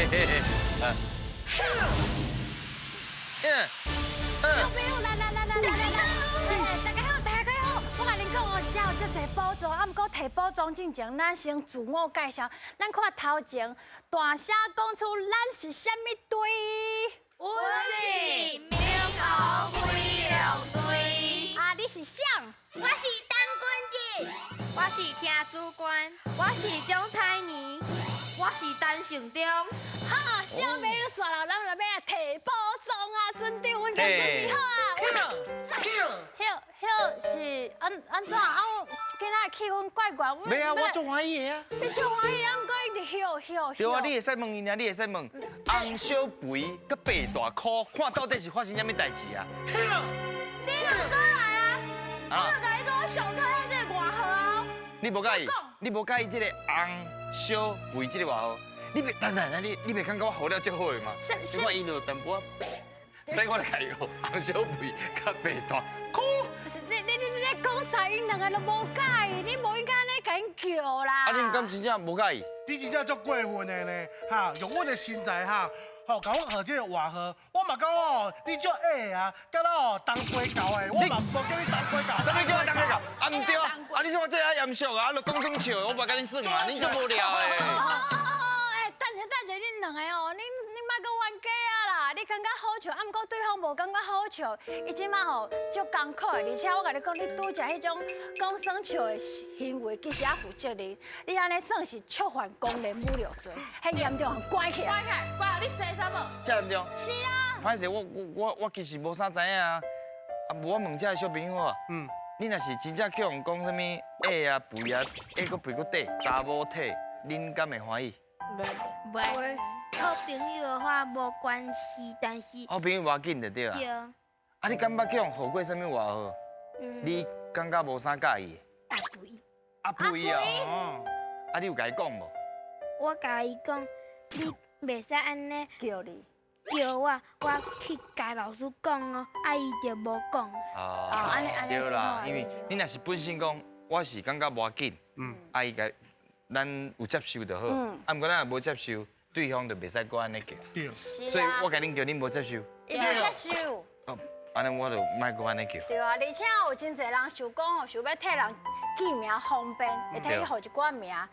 小朋友，來來來來來來來，大家好，大家好，我共恁講哦，遮有遮濟寶藏，啊，毋過提寶藏進前，咱先自我介紹。咱看頭前，大聲講出咱是啥物隊？我是明國飛龍隊。啊，你是誰？我是陳君志，我是聽主官，我是張彩妮，我是陳成忠。好，小朋友煞啦，咱來欲來提寶藏啊！船長，阮敢準備好啊？彼彼是按按怎啊？我今仔氣氛怪怪。沒啊，我足歡喜的啊。你足歡喜，啊，毋過一直笑笑對啊，你會使問伊爾，你會使問紅小肥佮白大箍，看到底是發生啥物代誌啊？你又過來啊！我就共你講，我上討厭這個外號啊！你無佮意？你無佮意這個紅小肥這個外號？你袂等等，你袂感覺我號了足好的嗎？是。我伊就淡薄仔，所以我就共伊號紅小肥佮白大箍。你咧講啥？𪜶兩个都無佮意，你無應該按呢共𪜶叫啦。啊，恁敢真正無佮意？你真正足過分的呢，哈！用阮的身材哈，吼，共阮號這個外號，我嘛講哦，你足矮啊，敢若哦當歸狗的，我嘛無叫你當歸狗。啥物叫我當歸狗？啊，毋對啊！啊，你說我這愛嚴肅啊，啊，就講耍笑的，我無共你耍啊，你足無聊的。哎，等下等下，恁兩个哦，恁莫閣冤家啊啦！你感覺好笑，啊，毋過對方無感覺好笑，伊這馬吼足艱苦的，而且我共你講，你拄才彼種講耍笑的行為，其實也負責任。你按呢算是觸犯公然侮辱罪，彼嚴重，關起來。關起來，關你說啥無？遮嚴重？是啊。歹勢，我其實無啥知影啊。啊，無我問這个小朋友啊。你若是真正去予人講啥物矮啊肥啊，矮閣肥閣短，查某體，恁敢會歡喜？袂。好朋友的話無關係，但是好朋友無要緊就對啊。對。啊，你敢捌去予人號過啥物外號？你感覺無啥佮意？阿肥。阿肥啊！啊，你有共伊講無？我共伊講，你袂使按呢叫你。叫我，我去共老師講哦，啊伊就無講。哦，對啦，因為你若是本身講，我是感覺無要緊，啊伊共咱有接受就好，啊毋過咱若無接受，對方就袂使閣按呢叫。對，所以我共恁叫，恁無接受。伊無接受。哦，按呢我就莫閣按呢叫。對啊，而且有真濟人想講吼，想欲替人記名方便，會替伊號一寡名，啊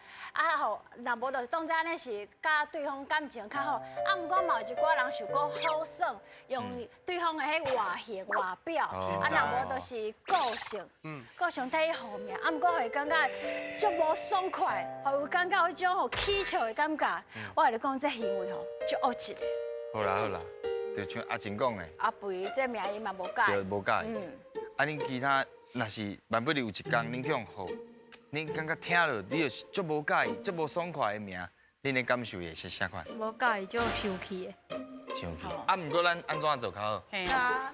吼，若無就當做按呢是佮對方感情較好，啊毋過嘛有一寡人想講好耍，用對方的彼外形外表，啊若無就是個性，個性替伊號名，啊毋過會感覺足無爽快，予伊感覺有彼種吼起笑的感覺。我共你講，這行為吼足惡質的。好啦好啦，就像阿靜講的，阿肥這名伊嘛無佮意，對，無佮意。啊，恁其他若是萬不利有一工，恁去予人號，恁感覺聽了你就是足無佮意、足無爽快的名，恁的感受會是啥款？無佮意就生氣的。生氣。啊，毋過咱按怎做較好？佮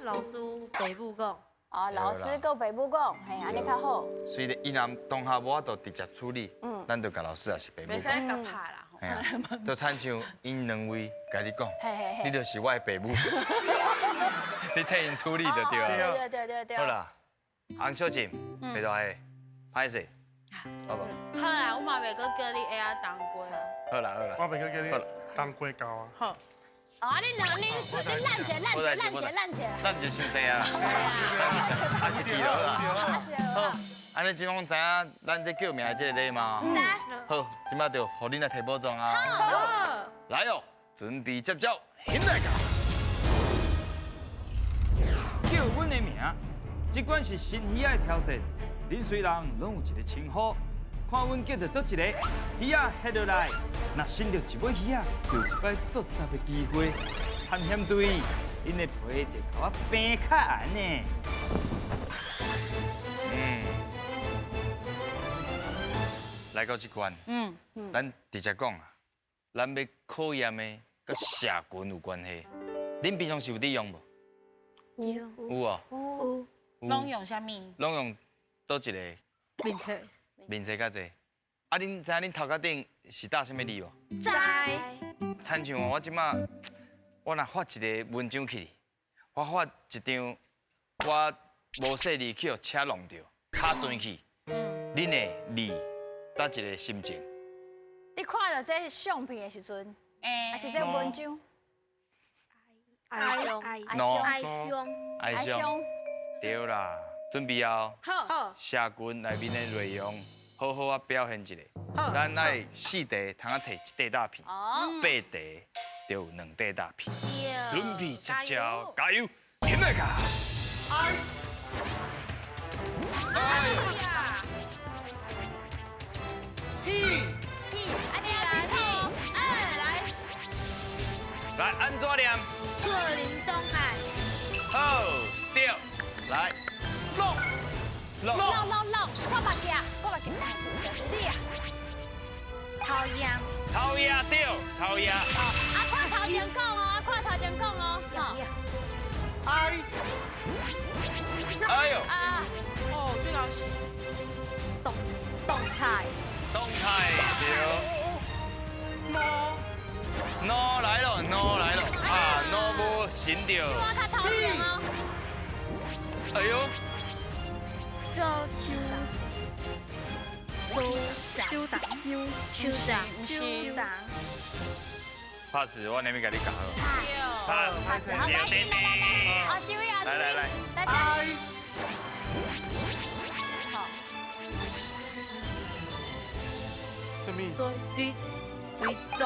老師爸母講。哦，老師佮爸母講，嘿，按呢較好。雖然伊若當下無法度直接處理，咱就共老師抑是爸母講。袂使共拍啦。嘿啊，就親像𪜶兩位共你講，你就是我的爸母，你替𪜶處理就對啊。對對對對。好啦，洪小靜，白大蝦，歹勢，好無？好啦，我嘛袂閣叫你矮仔冬瓜啊。好啦好啦，我袂閣叫你冬瓜狗啊。好。哦，你兩你你爛一爛一爛一爛一。爛一傷濟啊。啊，一支就好啊。好，按呢這攏知影咱這叫名的這個禮貌。知。好，這擺就予恁來提寶藏啊。好。來哦，準備接招，現在到。叫阮的名，這款是新魚仔的挑戰。恁雖人攏有一個稱呼，看阮叫著佗一個魚仔翕落來，若伸著一尾魚仔，就有一擺作答的機會。探險隊，恁的皮就共我平較硬呢。來到這關，咱直接講啊，咱欲考驗的佮社群有關係。恁平常時有佇用無？有。有哦。有。攏用啥物？攏用佗一個？面冊。面冊較濟。啊，恁知影恁頭殼頂是打啥物字無？知。親像我這馬，我若發一個文章去，我發一張我無細膩去予車挵著，跤斷去，恁的字搭一個心情？你看著這相片的時陣，还是这文章？哀伤。哀伤。哀伤。对啦，准备哦。好。社群内面的内容，好好啊表现一下。咱爱四题通啊提一块大片，八题就有2块大片。准备接招，加油，起来噶！哎呀！屁屁，阿来来，安怎念？个人档案。好，对，来，录录录录录，我捌记，我捌记，是你啊。头雁。头雁对，头雁。啊，看头前讲哦，啊，看头前讲哦。好。哎。哎呦。啊。哦，这个是动态。动态对。喏。喏来了，喏来了，啊，喏无神着。我较头前哦。哎呦。做修。修长。修长。修长。 pass，我那边给你教好。pass。好，来来来来，啊，这位啊，来来来，来。好。什么？追追踪。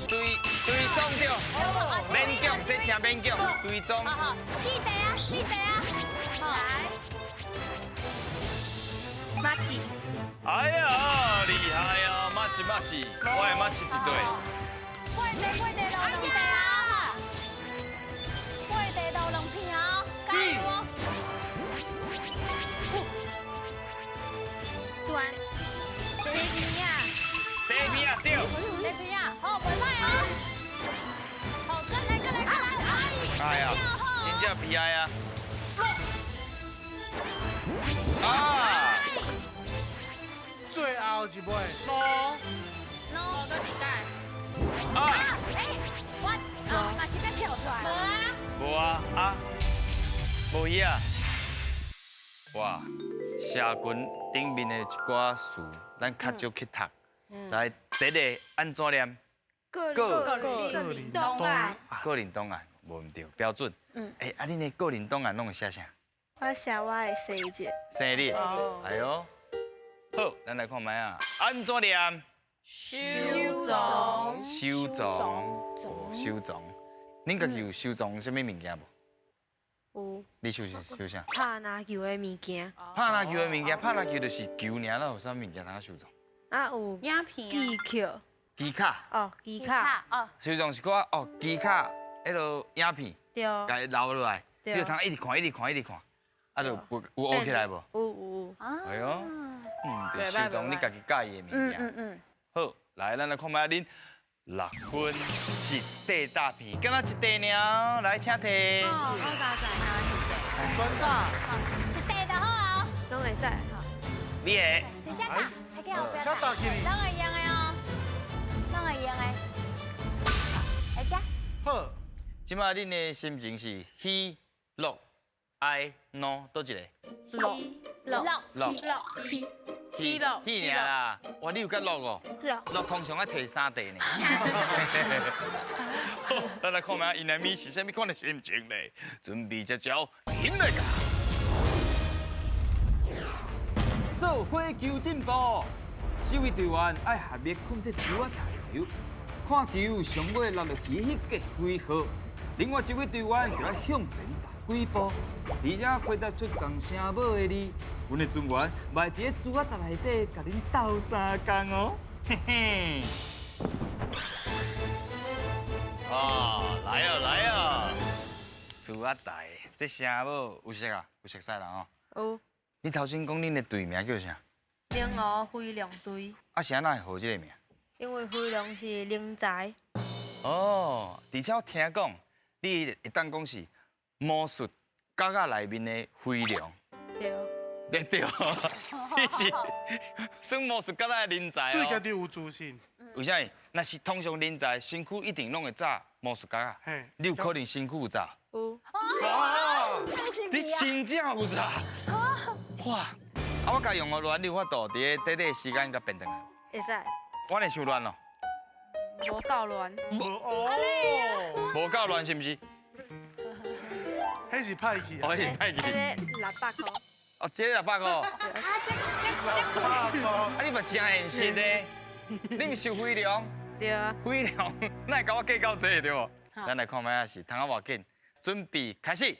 追踪对，勉强，这真勉强，追踪。好好，四题啊，四题啊，来。马吉。哎呀，厉害啊，马吉马吉，我的马吉伫对。八题八题留两片啊！八题留两片啊！加油哦！转。地边啊。地边啊，对。地边啊，好，袂歹哦。好，过来过来过来，哎呀，真正悲哀啊！啊！最后一尾，喏。喏，搁一盖。啊！哎，我啊，嘛是在跳出来。无啊。无啊啊，无鱼啊！哇，社群顶面的一寡词，咱较少去读。来，第一个按怎念？个人档案。个人档案，无毋对，标准。嗯。哎，啊，恁的个人档案拢会写啥？我写我的生日。生日。哎呦，好，咱来看觅啊，按怎念？收藏。收藏。收藏。恁家己有收藏啥物物件无？有。你收收啥？拍篮球的物件。拍篮球的物件，拍篮球就是球尔，哪有啥物件通收藏？啊有。影片。技巧。机卡。哦，机卡。哦。收藏是看哦，机卡，彼个影片。对。共伊留落来，你就通一直看，一直看，一直看，啊，就有学起来无？有有有。哎呦，嗯，就收藏你家己佮意的物件。嗯嗯。好，来，咱来看觅恁6分一块大片，敢若一块尔，来，请提。哦，我加载酸啥？一块就好啊。拢会使。你的。等下打，还去后边打。拢会用的哦，拢会用的。来吃。好。这摆恁的心情是喜、乐、哀、怒，佗一个？乐乐乐喜喜乐喜尔啦！哇，你有佮乐哦？乐乐通常爱提3块呢。好，咱来看觅𪜶内面是啥物款的心情咧？准备接招，起来噶！做火球进步，四位队员爱合力控制球仔台球，看球上尾落落去彼个几号。另外一位队员就要向前踏几步，而且回答出仝声母的字，阮的船员嘛会伫咧珠仔台内底共恁斗相共哦，嘿嘿。哦，来哦来哦，珠仔台这声母有熟啊？有熟悉啦吼。有。你头先讲恁的队名叫啥？明湖飞龙队。啊，是按怎会号这个名？因为飞龙是人才。哦，而且我听讲，你会当讲是魔术角仔内面的飞龙。对。对对，你是算魔术角仔的人才哦。对家己有自信。为啥物？若是通常人才，身躯一定拢会扎魔术角仔。嘿。你有可能身躯有扎？有。哦。你真正有扎？哇！啊，我共用个乱，你有法度伫咧短短时间共变转来？会使。我会伤乱咯。無夠亂。無哦，無夠亂是毋是？彼是歹去哦，彼是歹去。這個600箍。哦，這個600箍。啊，這這這。啊，你嘛真現實呢？你毋是飛龍？對啊。飛龍，哪會共我計較這個對無？咱來看覓仔是，通仔偌緊，準備開始。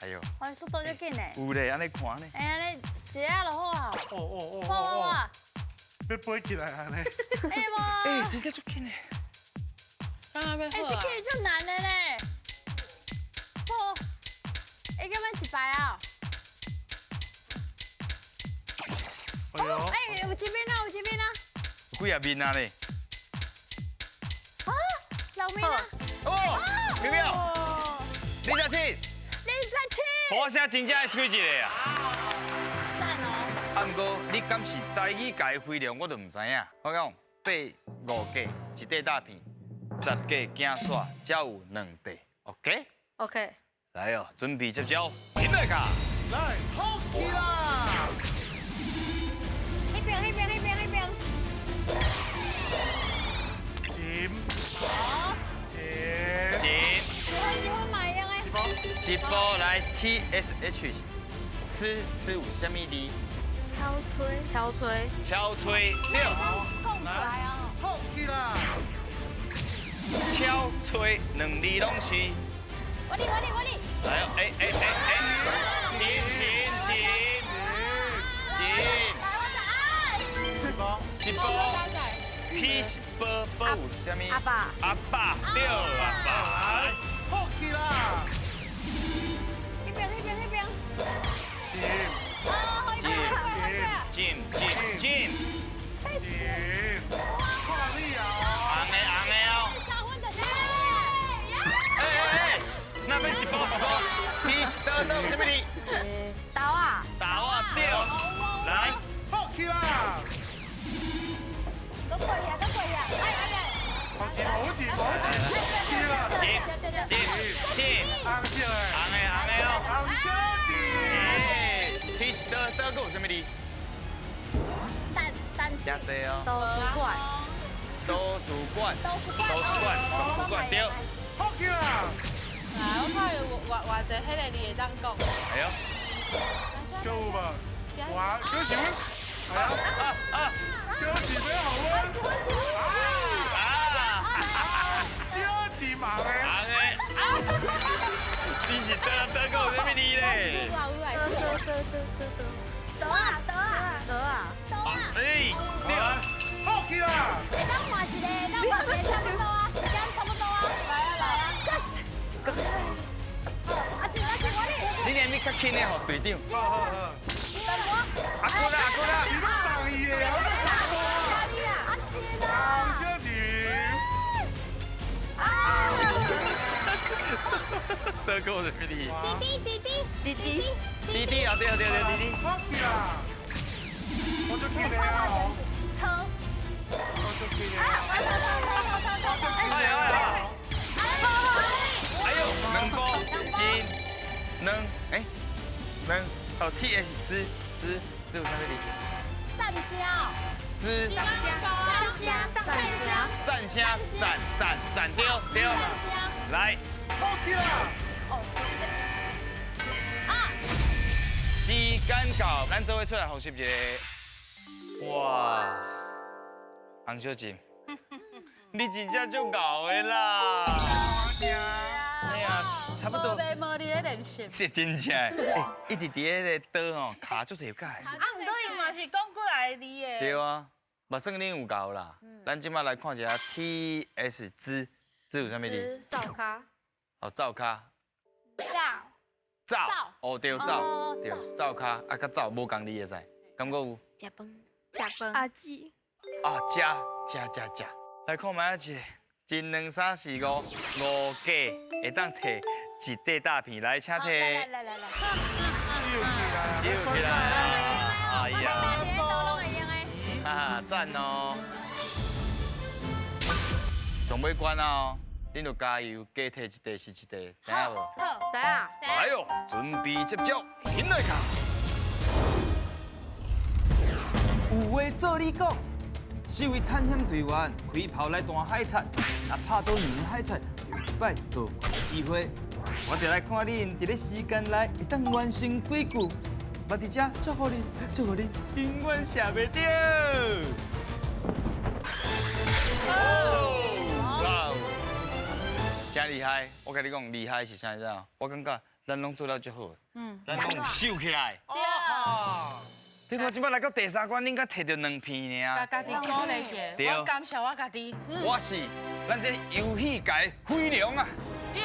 哎呦，哇，速度足緊的。有咧，按呢看呢。哎，按呢一下就好啊。哦哦哦哦。欲飛起來按呢。哎無。哎，真正足緊的。哎，這個足難的咧。好，哎，咁樣一排啊。哎呦。哎，有一面啊，有一面啊。有幾啊面啊咧？啊，六面啊。哦，幾秒？27。 27。好聲真正會吹一个啊！讚哦！啊，毋過你敢是台語界的飛龍，我就毋知影。我講八五格一塊大片，10格镜煞，才有2塊。OK？OK。來哦，準備接招，起來卡！來，好起啦！彼邊，彼邊，彼邊，彼邊。金。好。金。金。一分一分嘛會用的。一步來 T S H，吃吃有啥物字？敲吹。敲吹。敲吹對。講出來哦。好起啦！敲吹兩字攏是。我哩我哩我哩。來哦，哎哎哎哎，金金金金。一步。一步。P 是波波有啥物？阿爸。阿爸對，阿爸。好起啦！彼邊彼邊彼邊。金。哦，金金金金。金。看你啊！紅的紅的哦。三分就是。哎哎哎，那邊一步一步，P 是倒倒有啥物字？豆啊。豆啊對。來。好起啦！閣過去啊，閣過去啊！哎哎哎！好金好金好金，起啦！金金金，紅色的，紅的紅的哦，紅小金。哎，P 是倒倒閣有啥物字？蛋蛋。真济哦。图書館。圖書館。圖書館。圖書館，圖書館對。好起啦！來，我看有偌偌濟彼个字會當講。哎呦。夠有無？哇，恭喜阮！啊啊！恭喜你好啊！啊！小金忙的。红的。你是倒倒阁有啥物字咧？倒啊倒啊倒啊倒啊！哎，对。好起啦！會當換一个，當換一個差不多啊，時間差不多啊，來啊來啊，恭喜！阿靜阿靜，我哩。你連咪較輕的予隊長。好好好。阿姑啦阿姑啦。你欲送伊的啊？阿靜啊！紅小金。啊！倒閣有啥物字？弟弟弟弟弟弟弟弟啊對對對弟弟。好起啦！我足緊的啊！頭。我足緊的。啊！哎呦哎呦！哎呦，兩步金兩哎兩哦 T S 之之之有啥物字？讚聲。之。讚聲。讚聲。讚聲讚讚讚對對。來。好起啦！哦。啊！時間到，咱做伙出來複習一下。哇，洪小姐，你真正足𠢕的啦！哎呀，差不多。無無伫咧練習。是真正的，欸，一直伫彼个桌吼，卡足濟擺。啊，毋過伊嘛是講過來的字的。對啊，嘛算恁有𠢕啦。咱這擺來看一下 T S 之，這有啥物字？灶跤。哦，灶跤。灶。灶。哦，對，灶，對，灶跤，啊，佮灶無仝字會使，敢閣有？食飯。食飯。阿姊。啊，食食食食，來看覓仔一个，一兩三四五，五格會當提一塊大片來，請提。來來來來。收起來，收起來。哎呀。啊，讚哦！上尾關啊哦，恁就加油，加提一塊是一塊，知影無？好，知影。來喲，準備接招，起來卡。有話做你講，四位探险队员开炮来弹海贼，若拍到两个海贼，就有一摆做球的机会。我就来看恁伫咧时间内会当完成几句。嘛伫遮祝福恁，祝福恁永远射袂著。哇，真厉害！我跟你讲，厉害是啥你知影？我感觉咱拢做了足好，咱拢收起来。对。你看，这摆来到第三关，恁才摕著两片尔。家己鼓励一下，我感谢我家己。我是咱这游戏界飞龙啊。对，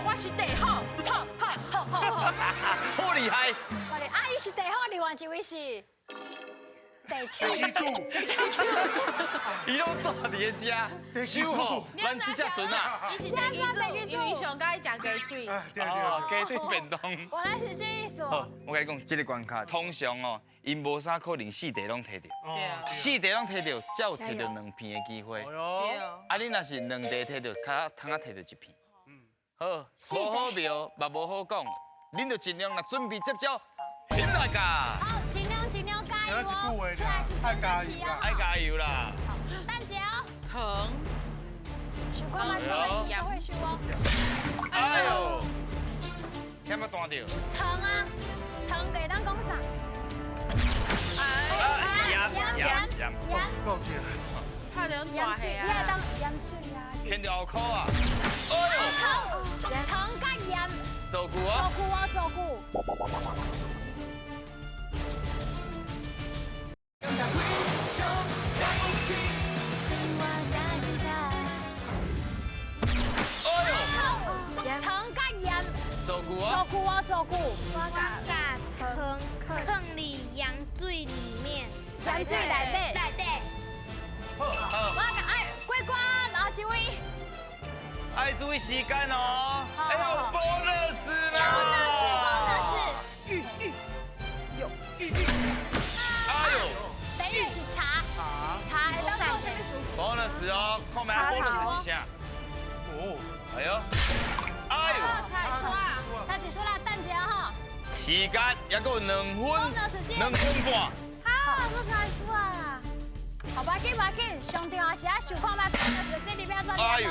我是第号，好好好好好。好厉害！啊，伊是第号，另外一位是第七。伊拢住伫咧遮，守护咱这只船啊。伊是第几组？因为上佮意食鸡腿。哦，鸡腿便当。原来是这意思。好，我跟你讲，这个关卡通常哦，𪜶无啥可能四题拢摕著，四题拢摕著，才有摕著两片的机会。对。啊，你若是两题摕著，较通啊摕著一片。好，无好瞄，嘛无好讲，恁就尽量来准备接招，起来噶！好，尽量尽量加油哦！出来是真的起啊！爱加油啦！好，等下哦。糖。想看嘛？会想哦。哎呦！险仔弹著。糖啊，糖给咱讲啥？哎，盐盐盐盐。够甜。拍成大虾啊！你爱当盐水啊？牵著后箍啊！哎呦！糖糖佮盐。做久哦。做久哦，做久。哎呦！糖佮盐。做久哦。做久哦，做久。我共糖放伫盐水里面。盐水内底。内底。好。我共爱过关，然后一位。爱注意时间哦。哎呦，bonus 啦！bonus，bonus。哎呦。第一个是茶，茶会当做啥物事？bonus 哦，看觅 bonus 是啥？哦，哎呦，哎呦，差一束啦，等一下哈。时间还阁有2分，2分半。好，阁差一束啊。好，无要紧，无要紧，上重要是爱想看觅 bonus 这里面怎哎呦。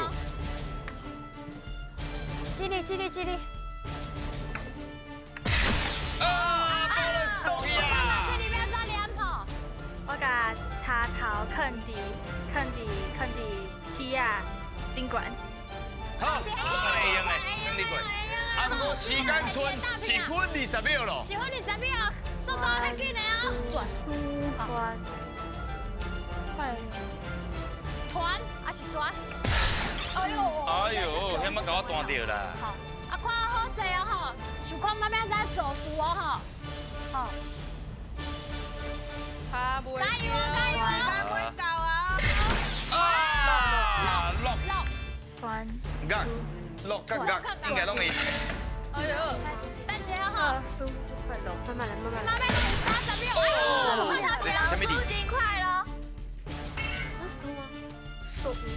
这里，这里，这里。啊，bonus 到去啊！这里面怎念吼？我共柴头囥伫囥伫囥伫铁仔顶悬。好，会用的，囥伫过。啊，不过时间剩1分20秒咯。1分20秒，速度较紧的哦。转。团。团还是转？哎呦！哎呦，险仔共我弹著啦！好，啊，看好势哦吼，想看妈咪怎做事哦吼，好。加油加油！时间袂够啊！啊！落落团压落甲压，应该拢会。哎呦！等一下吼。输就快乐，慢慢来，慢慢来。妈咪30秒，哎呦！这是啥物字？输真快咯。输吗？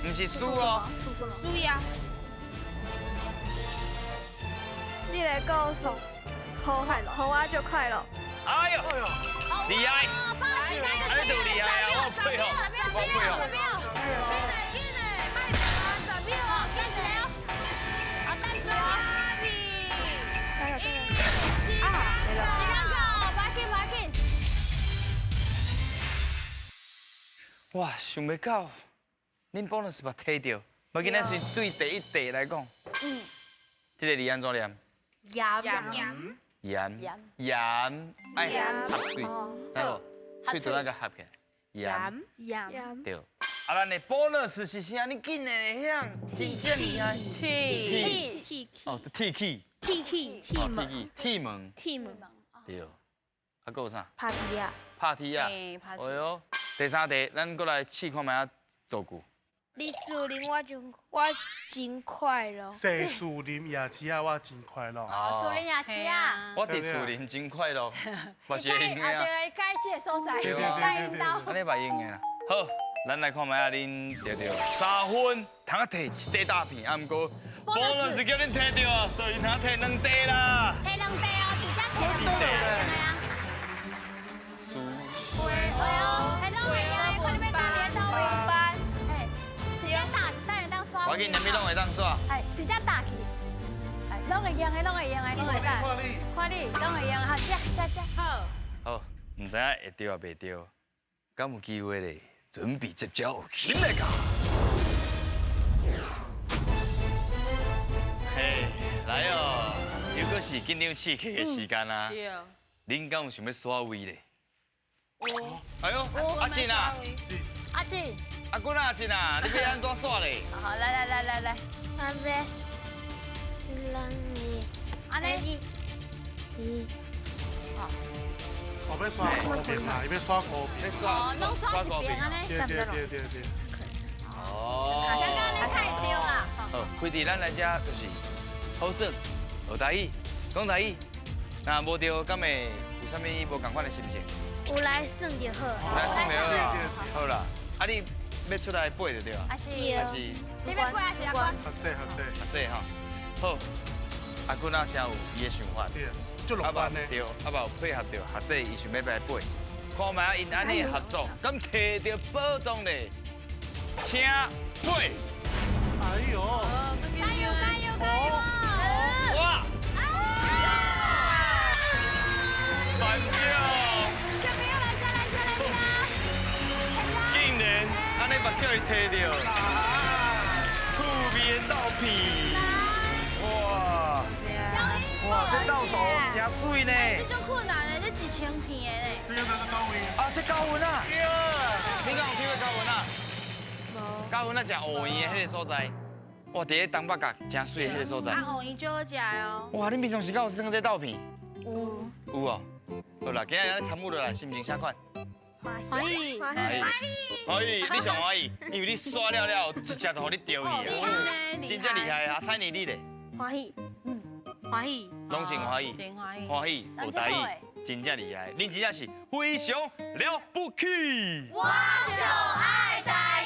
毋是输哦。输呀。这个故事好快乐，予我足快乐。哎呦，厉害！哎，就厉害啊！我佩服，我佩服。紧嘞紧嘞，莫等啊，10秒，紧嘞哦。好，等一下。加油加油！啊，时间到，无要紧，无要紧。哇，想袂到，恁 bonus 嘛摕著，无紧，咱是对第一题来讲，这个字按怎念？盐盐盐盐，爱合嘴，来无？喙唇仔佮合起来。盐盐对。啊，咱的 bonus 是啥？你竟然会晓，真正厉害。铁铁哦，铁器。铁器。铁门。铁门。铁门。对。啊，阁有啥？拍铁仔。拍铁仔。哎呦，第三题，咱阁来试看觅仔造句。伫树林，我真快乐。踅树林夜市仔，我真快乐。树林夜市仔。我伫树林真快乐，嘛是会用的啊。对，改这个所在，改𪜶兜。按呢嘛会用的啦。好，咱来看觅仔恁著著3分，通仔摕一块大片，啊，毋过 bonus 叫恁摕著啊，所以通仔摕2块啦。摕2块哦，直接摕2块。输。会哦，迄拢会用的，看你欲搭伫佗位哦。當煞。係直接打去，攏會用的，攏會用的，看你，看你，攏會用，好，食食食。好。好，毋知影會著抑袂著，敢有機會咧？準備接招，起來噶！嘿，來哦，又閣是緊張刺激的時間啊！對。恁敢有想欲刷位咧？哦。哎呦，阿進啊！阿進。阿君啊，阿進啊，你欲按怎刷咧？好，來來來來來。我欲。兩按呢。一。好。我欲刷五邊啦，伊欲刷五邊。哦，攏刷一邊按呢。對對對對對。哦。剛剛你太對啦。好，開佇咱來這就是好耍，學台語，講台語。若無著，敢會有啥物無仝款的心情？有來耍就好。有來耍就好啦。好啦，啊你欲出來飛就對啊。啊是。啊是。你欲飛還是阿君？阿姐阿姐。阿姐吼。好，阿君啊，真有伊的想法。對。阿爸對，阿爸有配合著學姐，伊想欲來飛，看覓啊，𪜶按呢合作，敢提著寶藏咧？請飛！哎呦！加油加油加油！哇！班長！小朋友來這來這來這！竟然按呢嘛叫伊提著，趣味的斗片！哇！哇，這斗圖真媠呢！這足困難的，這1000片的咧。這個高分啊，這高分啊！對。你敢有聽過高分啊？無。高分啊，食芋圓的彼个所在，哇，佇咧東北角真媠的彼个所在。啊，芋圓足好食的哦。哇，恁平常時敢有耍這斗片？有。有哦。好啦，今仔日參與落來，心情啥款？歡喜。歡喜。歡喜，你上歡喜，因為你刷了了後，一隻就予你著去啊！真正厲害啊！彩妮你咧？歡喜。歡喜，攏真歡喜，真歡喜，歡喜，有台語，真正厲害，恁真正是非常了不起。我就愛台。